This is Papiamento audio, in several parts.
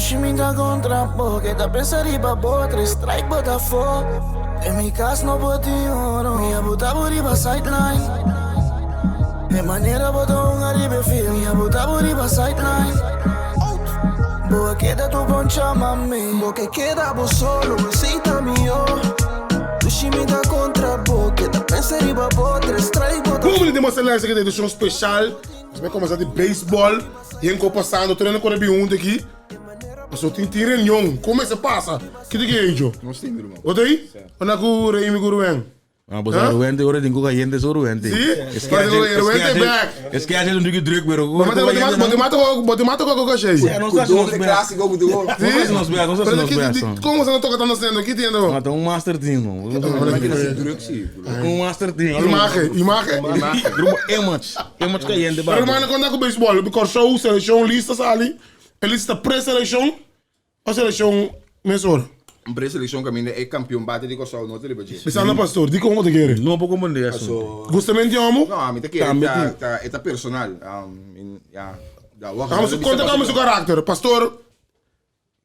Dushi mi ta kontra bo Keda pensa riba bo Tres strike bo ta fo Den mi kas no por tin oro Mi a buta bo riba sideline E manera bo ta hunga riba e field Mi a buta bo riba sideline Bo a keda tur bon chama mi Bo ke keda bo solo, esei ta mihó Dushi mi ta kontra bo Keda pensa riba bo Tres strike bo ta Boom! Di Demostra Luister aki ta edishon speshal. Nos bai komensá di beisbòl. Yen ko pasando tur hende kore bin huntu aki. Paso tin tin reunion. Kon mester pasa? Kiko ke hecho? Nos tin ruman. Bo ta ei? Unda ku Remy ku Ruben? Ah, bo sa Ruben te ora tin ku kayente so Ruben te. Si? Es ke hace, es ke hace, back. es ke hace un tiki druk pero Bo mata bo mata bo mata bo mata ko ko shey. Sí, nos Ku hace nos doble best. klasiko ku tu. Si? Nos hace nos best, nos hace Pero nos ki best. di kon boso no toka tanto sendo? Ki tiendo? Ah, ta un master team no. Druk si. Un master team. Imagen, imagen. Grupo Image. Image cayente Pero hermano, kon ta ku beisbol? Kòrsou, selekshon, lista sali. E lista pre-selekshon o selekshon mesora? Un pre-selekshon kaminda e kampion bate di Kòrsou no ta riba dje. Bisando pastor, dikon bo ta kere? No por komprendé asuntu. Gustamente homo? No, ami ta kere Tambe ta tin. ta e ta personal. Ya, ya wak. Kami su konta kami su karakter, pastor.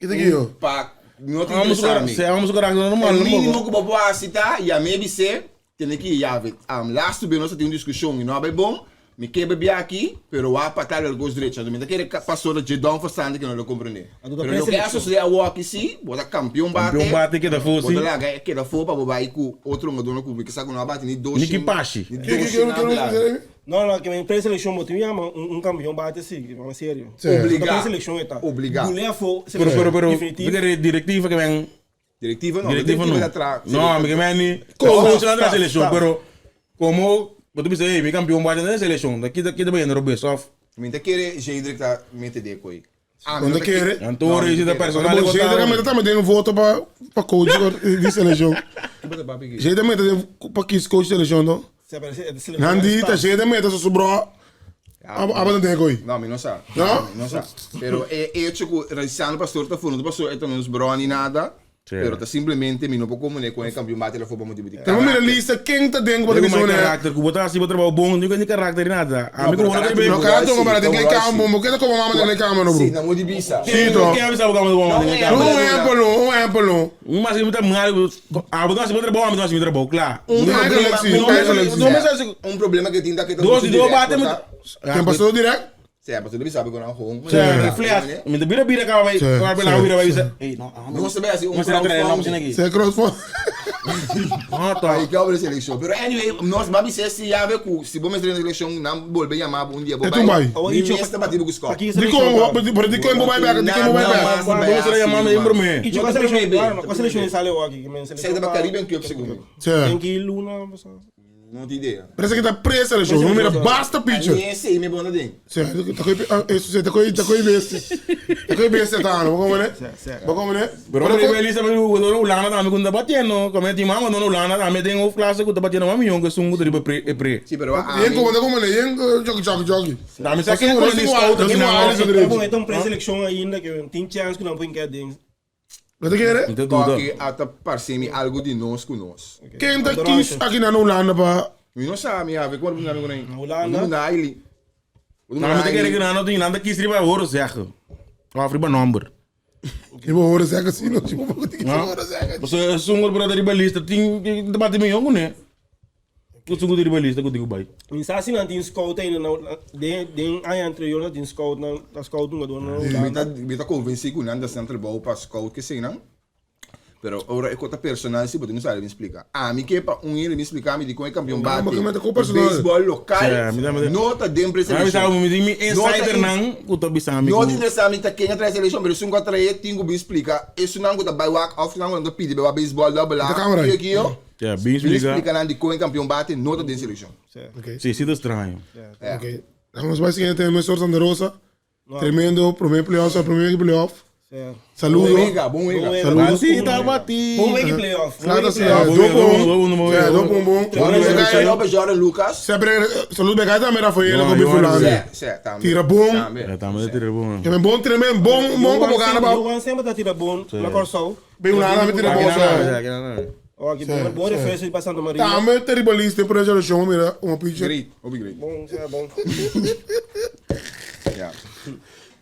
Ki ta kiyo? Pa no ta Amo su interesá karakter, mi. si amo su karakter normal E no mínimo poko. ku bo por hasi ta yam'é bis'é tene ki yavi. Lastu be nos a tin un diskushon i no a bai bon. Mi ke bebia aki, pero wak pa tal el kos drecha. Anto mi ta kere pastor ta dje don verstande ke no lo komprendé. Anto ta Pero loke a preseleccion. sosodé awor aki si, bo ta kampion bate, Kampion bate keda afó bo si. ta laga e keda afó pa bo bai ku otro hungadónan ku mi ke sa ku no a bati ni dos Ni ki shin, pashi. ni Ke dos ke shin ke ke na No, no, ke men preseleccion bo tin yama un kampion bate si, mama serio. Sí. Ta Obligá. preseleccion e ta. Obligá. Gulé afó, Pero seleccion pero pero definitiv. mi kere directiva ke men Directiva no, Directiva no. ta tra No, mi ke men ni Coach. coach na tra Staff, seleccion, staff. pero como bo ta bisa, hey, mi campeon bate na seleccion, ta kita kita bayendo robes of Mi ta kere Jedrick ta mete de koe. Ah, Bo ta kere? Anto ora e ta personal Bo Jedrick a mete tambe den voto pa pa coach di seleccion. Jedrick a mete den pa kies coach seleccion no. Nan di ta Jedrick a mete so su bro aba ta den koe. No, mi no sa. No? Mi no sa. Pero e hecho cu Rysano Pastor ta funda pastor e ta nos bro ni nada. Pero ta simplemente mi no por komune kon e kampion bati la for pa motibu di Te mira karakter. lista ken ta den ku bo ta Ku bisa mai manera. karakter ku bo ta hasi bo trabou bon, no ni karakter ni nada. Ami ku bo no ta No karakter no para den e kampo, bo ke ta koba mama den e kama no bro. Si, na mo di bisa. Si to. Ken a bisa bo kama ta koba mama den e kama? Un ehempel no, un ehempel no. Un mas mi ta mal, abo ta hasi bo trabou, ami ta hasi mi trabou, kla. Un eigenlijk si, eigenlijk si. No mester hasi. Un problema ke tin ta ke ta Dos muchu di dos direct, bate bo mi sa. Ken pasó direct? Sí, pasobra lo bisa ku nan hon. Sí, refleja. Mi ta bira bira kaba bai, kaba bai bira bai bisa. Ey, no, ah, No se ve así un Mester traer crowdfunding. option aki. Se crowdfunding. No, to. Ay, kaba de selección. Pero anyway, nos ba bisa si ya ve ku si bo mester den selección, nan bolbe llama bo un dia bo E tu bai. Mi mes ta bati bo ku skop. Dikon, pero dikon bo bai bek, dikon bo bai bek. Bo mester yama mi prome. Y kua selección, kua selección sale aki? Sey ta ba Caribbean Cup segun mi. Sí. Den ki luna pasa? No tin idea. Parece que ta pre-selección. No mira basta pitcher. Ni ese me pone den. Sí, ta koi, eso sí, ta koi, ta koi bestia. Ta koi bestia ta, no? Bo komene? Bo komene? Pero hombre, iba lista me jugador Hulanda tambe ku ta batiendo. Como e tin mama no Hulanda tambe den hoofdklasse ku ta batiendo mas mihó ku esun ku ta riba pre e pre. Sí, pero a Yen como ta komene, yen jogi jogi jogi. Dame sa ken ku ni scout aki nan. Pero bon, e ta un pre-selección ainda ke tin chance ku nan por keda den. Bo ta kere? Mi ta duda. Koki a ta parse mi algu di nos ku nos. Ken ta kies aki na Hulanda pa. Mi no sa, mi habi. Como bo ta Na Hulanda? Bo ta Aili. No, mi ta kere ku nan no tin, nan ta kies riba horen zeggen. Of riba nomber. Riba horen zeggen si no, si bo por kies riba horen zeggen. Pasobra esun ku ta riba lista tin ta bati mihó kuné. Ku esun ku ta riba lista ku tin ku bai. Mi sa si nan tin scout ainda na den den aña anterior nan tin scout nan ta scout hungador na Hulanda. Mi ta konvensí ku nan ta hasi nan trabou pa scout kesei nan. Pero ora e kos ta personal si bo tin ku sabi mi splika. Ami ke pa un hende mi splika mi dikon e kampion bate di beisbòl lokal no ta den preselekshon. Mi tin mi insidernan ku ta bisa mi ku. No ta interesa mi ta ken a trae selekshon pero esun ku a trae tin ku bin splika esunnan ku ta bai wak òf esunnan ku nan ta pidi bai wak beisbòl dòbel A kiyo kiyo. Bin Bin splika nan dikon e kampion bate no ta den selekshon. Si, si ta straño. Ok, nos bai siguiente tema Sor Santa Rosa. Tremendo, prome playoff, sa prome wiki playoff. Saludo. Bon wega, bon wega. Saludo. Batita, bati. Bon wiki playoff. Claro, sí. Do bon. Sí, do bon bon. Saludo pa Jordan Lucas. Sempre saludo pa tambe Rafael ku Johan. Fulano. Sí, tambe. Tira bon. Tambe. Tambe tira bon. Ke men bon tremendo, bon bon pa bo gana pa. Johan sempre ta tira bon na Kòrsou. Bin un tambe tira bon sa. Oh, ki bon, bon refuerzo pa Santa Maria. Tambe terribalista por esa seleccion mira un pitcher. Great, hopi great. Bon, sí, bon. Ja.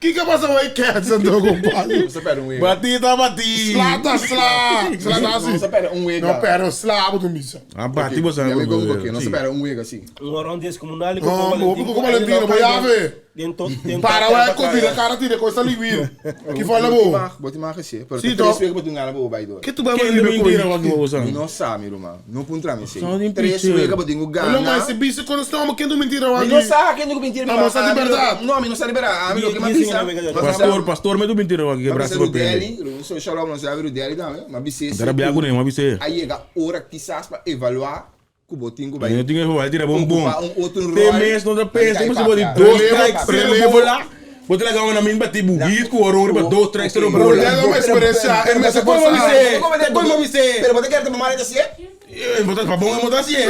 Kiko pasa ku e cats anto compadre? Nos a perde un wega. Bati ta bati. Sla ta sla. Sla ta Nos asi. a perde un wega. No pero sla bo tin bisa. A bati bo sa. Mi amigo ku ke, nos a perde un wega si. Un horon descomunal No, bo hopi Coco Valentino, bo yabe. Para wak ko bira cara tira ko sa liwir. Ki fala bo? Bo tin mag hesé, pero Sí, ta tres toch? wega bo tin gana bo bai door. Ke tu bai Ken riba mentira koi? wak bo sa. Mi no sa mi ruman, no puntra mi esei. Sa din Tres picher. wega bo tin ku Lo gana. mas se bisa kono stoma ken tu mentira wak. Mi no sa ken ku mentira mi Ah, ruman. mo sa di Ami lo- berdad. No, mi no sa di berdad. Ami lo ke mi a Di- di bisa. sing na Ma bisa- Pastor, pastor me tu mentira wak ke ma bisa brazo papel. Rudeli, so shalom no sabi Rudeli tambe, ma bisa Dara bia ku ne, ma bisa. A yega ora kisas pa evalua Ku bo tin ku bai. No tin ku bai tira bon bon. Ocupa un otro rol. Te mes no ta pensa como si bo di dos strikes cero bola. Bo ta laga un amin bati bu hit ku oro riba dos strikes cero bola. Pero ma experiencia e mester Kon por bo sa. bisé? Kon bo bisé? Pero bo ta kere ta mama ta sié? Bo ta pa bon bo ta sié.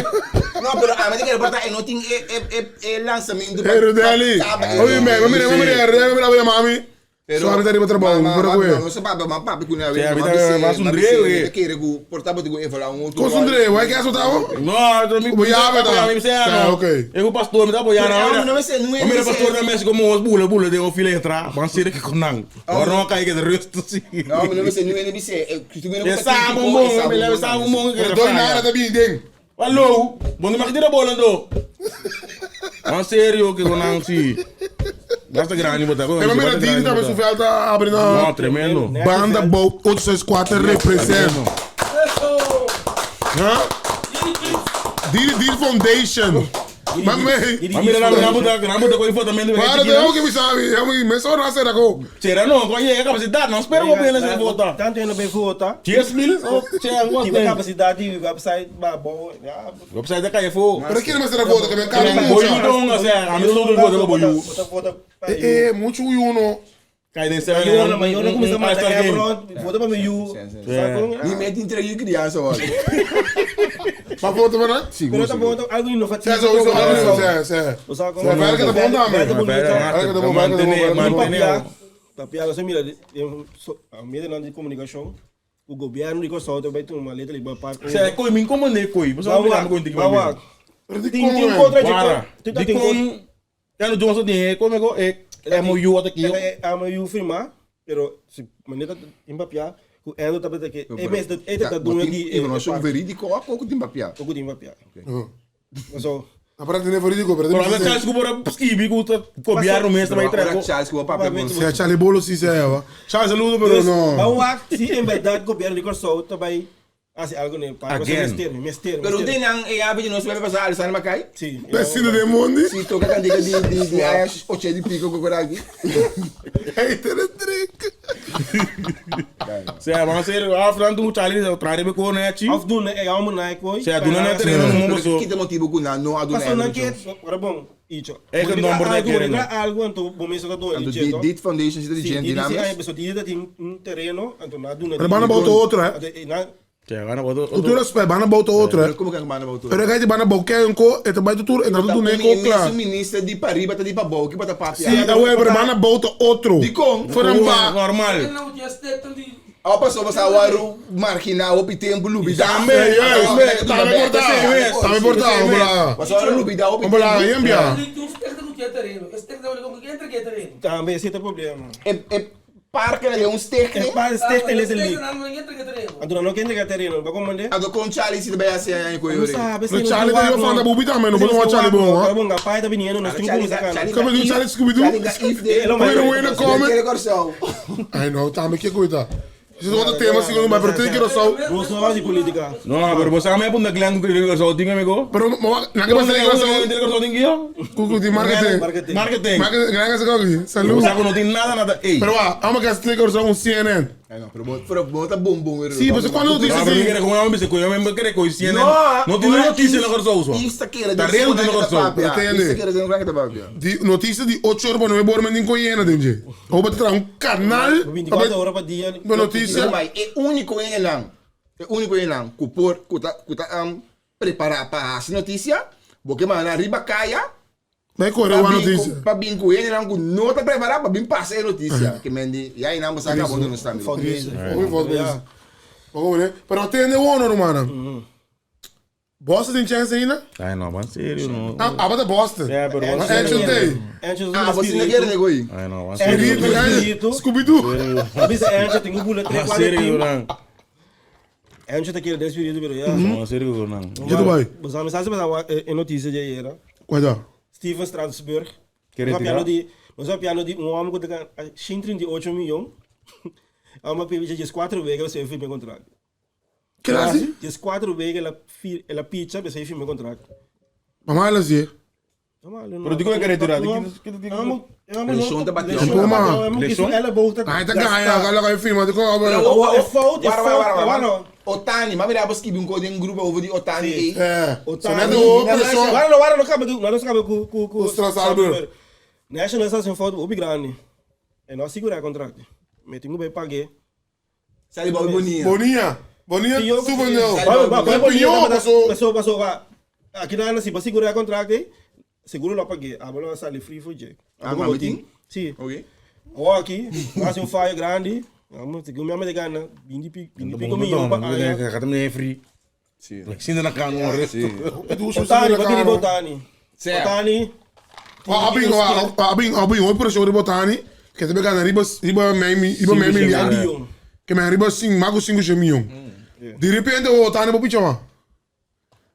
No, pero ami ta kere por ta e no tin e e e e lansamento Hey Rudeli. Oye me, mira, mira, Rudeli, mira, mira, mami. Pero, Suave ta riba trabou, ma, ma, pero ma, ku e. no sa papia, ma papia ku na Sea, ma mi ta bisé, mas un ma dreu, bisé, eh. mi ta kere ku por ta bo tin ku evaluá un otro Kon rol. un dreu, ai ke asotao? No, to mi Bo yabe ta. Mi bisé, Ah, no. ok. E ku pastor mi ta apoyá Pero na. amo no me sé, no Ma mira me sé. pastor na mes como os bula bula de o fila entra. Ban sere ke konan. Ora no kai ke de rust si. No, mi no me sé, no me bisé. Eh, ku tu me no E sa bon bon, mi leve sa bon bon ke. Pero doy nada ta bien den. Hallo, bo no mag tira bola anto. Man serio ke konan si. Basta grandi bo ta. Pero mira Dini tambe su veld a abri na. No, tremendo. Banda Bou 864 represent. Huh? Dini Dini Foundation. Ma me. Ma mira na na buta na buta koi foto mendo. Para de que mi sabi, eu me só na será ko. Será no, koi yega capacidade, não espero que bem nessa vota. Tanto eu não bem vota. 10 mil? Tchê, Tive capacidade de website, ba bom. Ja, Website da cai fo. Pero que não será vota que me cara Boyu mucho. don, o sea, a mí no vota boyu. Bota vota. Eh, eh, mucho uno. Cai den Yo no, yo no começa a matar é pronto. Vota para mim, you. Mi mete entrega criança, olha. Ma vota para? Pero tá bom, algo inovativo. Sim, sim, sim, sim. O Sim, vai que tá bom também. Mantener, Papia, você mira, a meio de comunicação, o governo de Kosovo vai ter uma letra de parte. Se koi min como ne koi, você vai me contar que Bawa. Pero di Tem tem como? contra de Para. tem Di con ya no Johnson di como go e MOU ata aqui. É MOU firma, pero se maneta em papia, o endo tá bem que é mesmo é tá dando de Informação verídica, ou pouco tem papia. pouco de papia. So, Aparte de verídico, pero Pero a Charles ku bora skibi ku ta governo mesmo vai Ora trazer. Charles, ku o papia bom. Se Charlie Bolo si se é. Charles saludo, pero no. Vamos se em verdade o governo de Kosovo também hace algo ne para Again. mister, mister. Pero tem nang e abi no se vai passar Alessandro Macai. Sim. Vecino de mundi. Si toca candiga de de de ayas oche de pico com aqui. Hey, tere drink. Se vamos ser a Fernando um Charles trazer be ko ne chi. Of doen é algo na koi. Se aduna na terreno no mundo so. Kita motivo ku na no aduna. Passou na que, ora bom, icho. É que não borda que Algo, algo anto bom mesmo tá doido. Di dit foundation zit de gente Sim, dinamis. pessoa die tem um terreno, anto na duna. Pero bana bouta outro, hè? Na Che, gana boto. Cultura spé, bana bouta outro, hè? Como que manda voltou? Pero kijk, bana bouta een ko, het bij de tour en dat doet nee ko klaar. minister di Pariba ta di pa bou, ki pa ta papia. Sim, dat we pero bana bouta outro. Di kon. Voor een ba. Normal. Ao passou passar o aro marginal op tempo lubi. Tambe, Juist, tambe porta. Tambe porta, vamos Passou o lubi da op Vamos lá, yambia. Também esse é o problema. E e parque é um steak. É para este letterlijk. Anto não quer entregar terreno, vai comandar. Ado com Charlie se vai assim aí com Não ele. sabe, Pero Charlie tem uma fanda bubi também, não pode uma Charlie bom, Tá hè? bom, pai tá vindo, nós temos que sacar. Como é que Charlie Scooby-Doo? Põe no in de comment. Ai não, também que cuida. Isso é outro tema, segundo mas pero tem que só. Nós não vamos de política. No, pero você me apunta clan ku kiri so tinga me go. Pero na que pasa que Dile so tinga yo. Cucu de marketing. Marketing. Marketing. Marketing, gran essa coisa. Salud. Você não tem nada nada. Ei. Pero ah, vamos que tem que usar um CNN. Ai não, pero pero bota bom bom. Sim, você quando notícia No, pero assim. quere como me dice, yo me quere coi CNN. No tiene noticia na corso. Isso que era Tá real de corso. Isso que era de que papia. Di notícia de 8 horas para 9 horas, mas nem conhece, entende? Ou para trazer um canal. 24 horas para dia. De notícia. Mas é único em elan. É único em elan. Que por que tá que tá um preparar para as notícia, porque mano arriba caia. Vai correr uma notícia. Pa bem com ele não não tá preparado para bem passar a notícia. Que mendi, e aí não você acabou de nos também. Isso. Ouvi voz mesmo. Vamos ver. Pero tem de uno, hermano. Boston tin chance ainda? Ay no, ban serio no. Ah, aba ta Boston. Yeah, pero Maar ban serio. Action Day. Angel Ah, você não quer negócio aí? Ay no, ban serio. Espírito, Espírito. Scooby-Doo. Bisa Angel tem um bula 3 Ban 4 serio team. nan. Angel tá querendo despedido, pero ja. Ban serio nan. Je Dubai. Você não sabe mas é notícia de era. Guarda. Steven Strasburg. Quer Nós retirar? piano de, nós piano de um homem que tem 38 milhões. É uma pizza de 4 weken, você firma contrato. Klasi? De 4 weken ela ela pizza, você firma contrato. Mama ela zie. Pero digo que retirar, Lechon tá batendo. Lechon? Elleboog Hij ta ganha, agora vai firma. Digo, Oh, é fout, é Wara, wara, fout. wara, wara. Wara. Otani, maar mira, boski um código em grupo over die Otani. Sim. eh. É. Otani. Só net o pessoal. Wara, wara, não cabe, não cabe com com com O Strasburg. National está sem fout, obi grande. E nós segurar o contrato. Metinho bem pague. Sai de bola boninha. Boninha. Boninha, super não. Vai, vai, vai, Campeão, passou. Passou, passou, vai. Aqui na assim, para segurar o contrato, seguro lá pague. A bola sai free for Jack. Ah, mas meeting? Sim. Ok. Ó aqui, faz um fire grande. Vamos, que o meu amigo gana, 20 e pico, 20 e pico milhão para ganhar. Gaat hem niet free. Sim. Ik zie er dan kan hoor. Otani, wat queria Otani? Certo. Otani. Abin, abin, abin, hoor pressão de Botani. Que também ganha riba, riba meio, riba meio milhão. Milhão. Que me riba 5, mago 5 milhão. De repente o Otani vou pichar.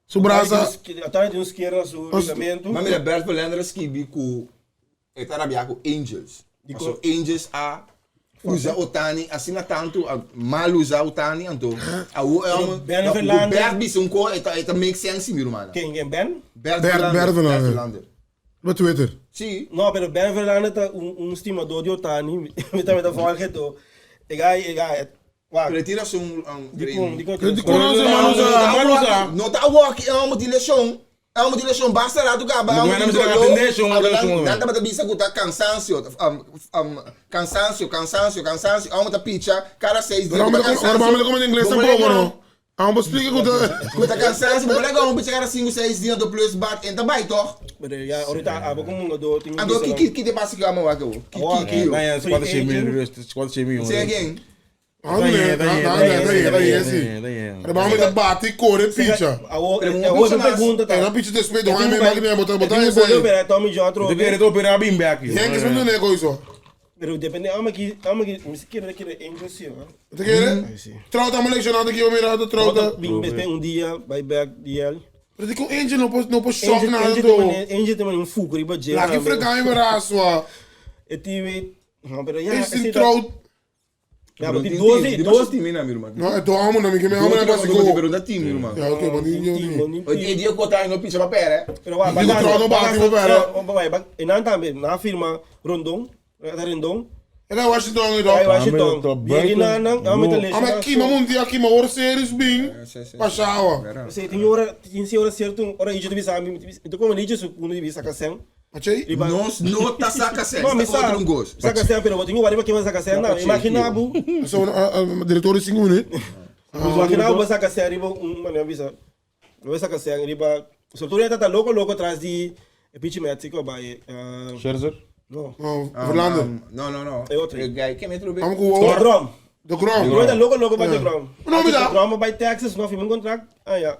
Su brasa. Otani tem um esquerda no seu ligamento. Maar mira, Bert Verlander skibi ku het Arabia ku Angels. So Angels a usa Otani, assim tanto a mal usa Otani anto. A o elmo. Ben Verlander- Bert bis um ko eta eta make sense mi romana. Quem? Quem? Ben? Bert Bert Verlander. Verlander. Verlander. No Twitter. Sim. Não, pero Ben Verlander tá um estimador de Otani. Me também tá falando que tô. Egai, egai. Wah, Pero tira um um di com, di com. De corona, mano, usa. No ta walk elmo di lesión. Elmo di lesión basta rato gaba. Não é, não, mas atender, uma lesión. Nada bata bisa kuta cansancio, cansancio, cansancio, cansancio. Elmo ta picha, cada seis dias. Agora vamos como em inglês tampoco, não. Vamos explicar que Kuta cansancio, maar lekker om picha cada 5, 6 dias do plus bat en tabay toch? Pero ja, ahorita abo como um do tem. Ando ki ki ki te passa que amo wa ko. Ki ki ki. Nee, het is kwart miljoen rust. Het is kwart miljoen. Say again. Ah, nee, nee, Vamos a bate corre picha. A outra pergunta tá. É, não picha despeito, vai me máquina botar botar isso aí. Pero Tommy John Ik weet het op in Rabin back. Quem que se não é coisa? Pero depende, ama que ama que me queira queira Angels sim, ó. Te quer? Trauta me lesionado aqui, eu mirar do trauta. Bem um dia, vai back DL. Pero dico Angel não pode não pode choque nada Angel do. tem Angel tem um fogo riba je. Lá que fregar em braço, ó. E tive, não, pero ja, Esse trout. Ja, maar die 12, 12 time na, meu irmão. Não, é do amo não, que me amo não Doze pode pero da time, meu irmão. Ja, oké, maar niet O dia dia ko tayo no picha pa pera. Pero wa, Digo, trout não bate, vou pera. E nan também, na firma Rondon, da Rondon. É Washington, Aí então. Washington. E na nan, ama te Ah, mas aqui, mas um dia aqui, mas ouro series bem. Passava. Você tem hora, tem hora certo, hora isso de sabe, então como isso, quando de saca sem. Achei? Nós não tá saca sem. Não, me Está sabe. outro um gosto. Saca sem, pero tenho variba que vai saca sem, não. Imagina bu. So, diretor de 5 minutos. Imagina bu saca sem riba um, mano, avisa. Vai saca sem riba. Sobretudo tá louco louco atrás de pitch México, vai. Scherzer. Não. Não, Verlander. Não, não, não. É outro. Quem entrou bem? Vamos com o Grom. De Grom. Grom tá louco louco vai de Grom. Não me dá. Grom vai Texas, não firma um contrato. Ah, ja.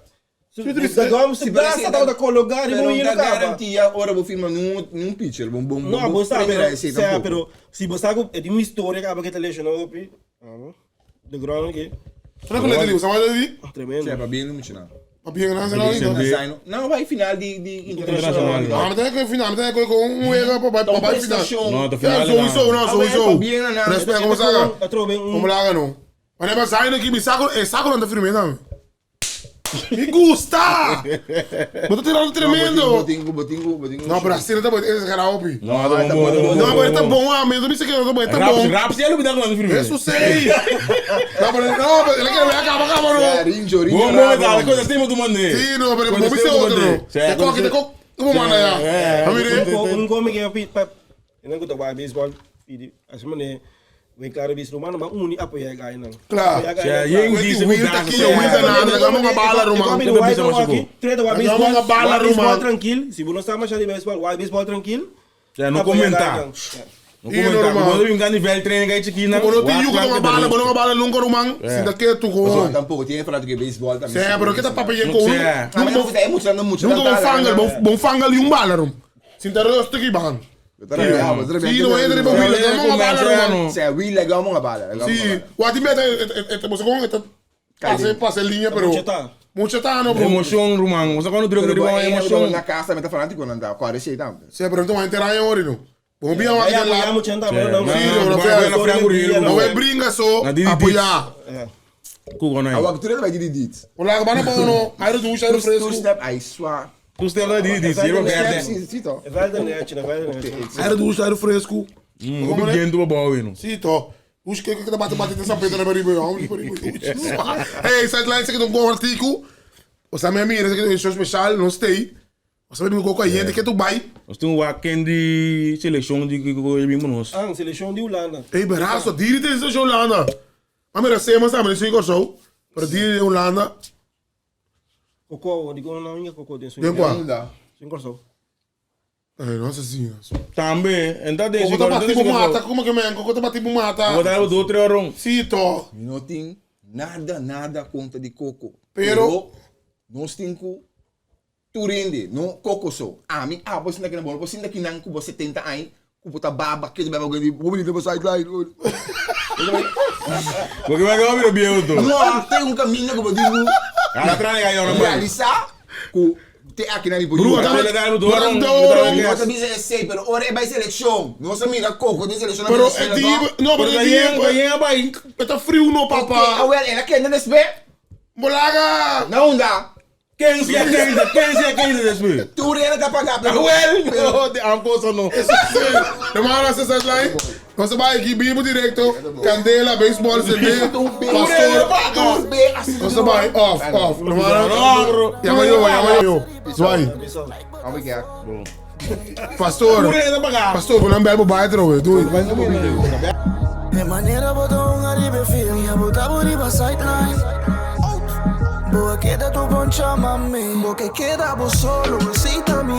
De Grom se braça tá da colocar e Pero não não ir dá no cara. garantia, ora vou firmar num pitcher, bom bom Não, bom. você sabe, pero pero, pero se você sabe, é uma história que acaba que tá lesionou, de Grom aqui. Será que ele você vai ali? Tremendo. É, para bem não me não. Papi, não será não. Não, vai final de de internacional. Ah, mas tem que final, tem que com um erro para para para final. Não, de finale. Sowieso, não, sowieso. Respeito como saca. Um Como lá não. Mas é saindo aqui, me saco, é saco não tá firme não. Me gusta! Mas tô tirando tremendo. Botinho, botinho, botinho. Não, pero assim não tá bom, esse cara op. Não, tá bom, tá bom. Não, mas tá bom, ah, mas eu não sei que não tá bom, tá bom. Rap, se ele me dá uma firme. Isso sei. Não, mas não, ele quer ver acaba, acaba não. Rinjo, rinjo. Bom, bom, tá, coisa assim, muito maneiro. Sim, não, pero vamos ser outro. Te coque, te coque. Como manda ya? Mire. Um come que eu pa. Eu não gosto de baseball. Assim, mané. Vem claro, bis romano, mas uni apoia gai não. Claro. Yeng diz Will tá aqui, o Will tá nada, vamos uma bala, Romano. Vamos uma bala, Baseball Romano. tranquilo. Se você não está mais de baseball, vai baseball tranquilo. Ja, não comentar. No Ih, comenta, normal. bo no bin gani vel training kay chikina. Bo no tin yu ku toma bala, bo no bala nunca ruman. Sinta ketu gewoon. Tampoco tiene fanático de béisbol también. Sè, pero ke ta papia yen kon? Sè. Ah, Nunca mas é muito, não muito. nunca bon fangal, bon fangal yung bala rum. Sinta rustig iban. Sí, no entra riba wheel, Sí, no bala ruman. Se wheel legal uma bala. Sí, wat die met het het gewoon het pase pase linha pero. Mucho tá. Mucho tá no bro. Emotion, ruman. Você quando druk Pero riba emotion. na casa me tá fanático não dá. Quase sei tam. Sè, pero então entra aí ori no. Bom bia Vai wat apoiar lá. muito ainda, mas não. Sí, Não, no, não, no, na frango rio. Não é brinca só Na Didi apoiar. Kugo na. A waktura vai de dit. Olá, bana bom no. Airo do airo Two fresco. step aí swa. Tu step na Didi, zero perde. Sim, sim, to. É velho da net, né? Velho da net. Airo do airo fresco. Como é? do bom, no. Sim, tô. Os que que bate bate nessa pedra na baribe, Hey, sideline se que não go artigo. O sa minha mira, que é show especial, não stay. O sa me go com a gente que tu vai. Nós temos o Candy seleção de que que vimos nós. Ah, seleção de Holanda. Ei, beraço, diri tem essa Holanda. Mas mira, sei, mas sabe, não sei Pero diri de Holanda. Cocô, digo não, não é cocô dentro. Tem qual? Não dá. Sem corso. Ei, nossa senhora. Também, então deixa Como tá batido mata, como que men, como tá batido mata. Vou dar o outro oron. Sim, tô. Não tem nada, nada conta de coco. Pero- nós temos que turende, no coco só. Ah, mi ah, você não quer bom, você não quer não com você 70 anos, com botar baba, que baba alguém, vou me levar sideline. Porque vai ganhar o bio tu. Não, tem um caminho que eu digo, Ela traz aí, ó, realizar com te aqui na Broer, Libo. tá legal, do Bota oron. oron. Nós também é sei, pero ora é by seleção. Nós mira coco de seleção. Pero é di, no, pero é di, Ganhei vai. tá frio no, Papa, papa. ah, well, ela quer não despe? Bolaga. Não dá. Quem se é quem quem se é quem despe? Tu rena tá pagar, pero Well, no, de amposo no. Hermano, essa sideline. Você vai aqui, bibo direto, candela, beisebol, CD, pastor. Você vai, off, off. Hermano, llama yo, llama yo. Zwaai. Vamos aqui. Pastor, pastor, vou não bebo baitro, trouwe. Doei. De manera botou um aribe firme, a botar por riba sideline. Boa queda tu bom chama-me. Bo que queda vos solo, aceita mi.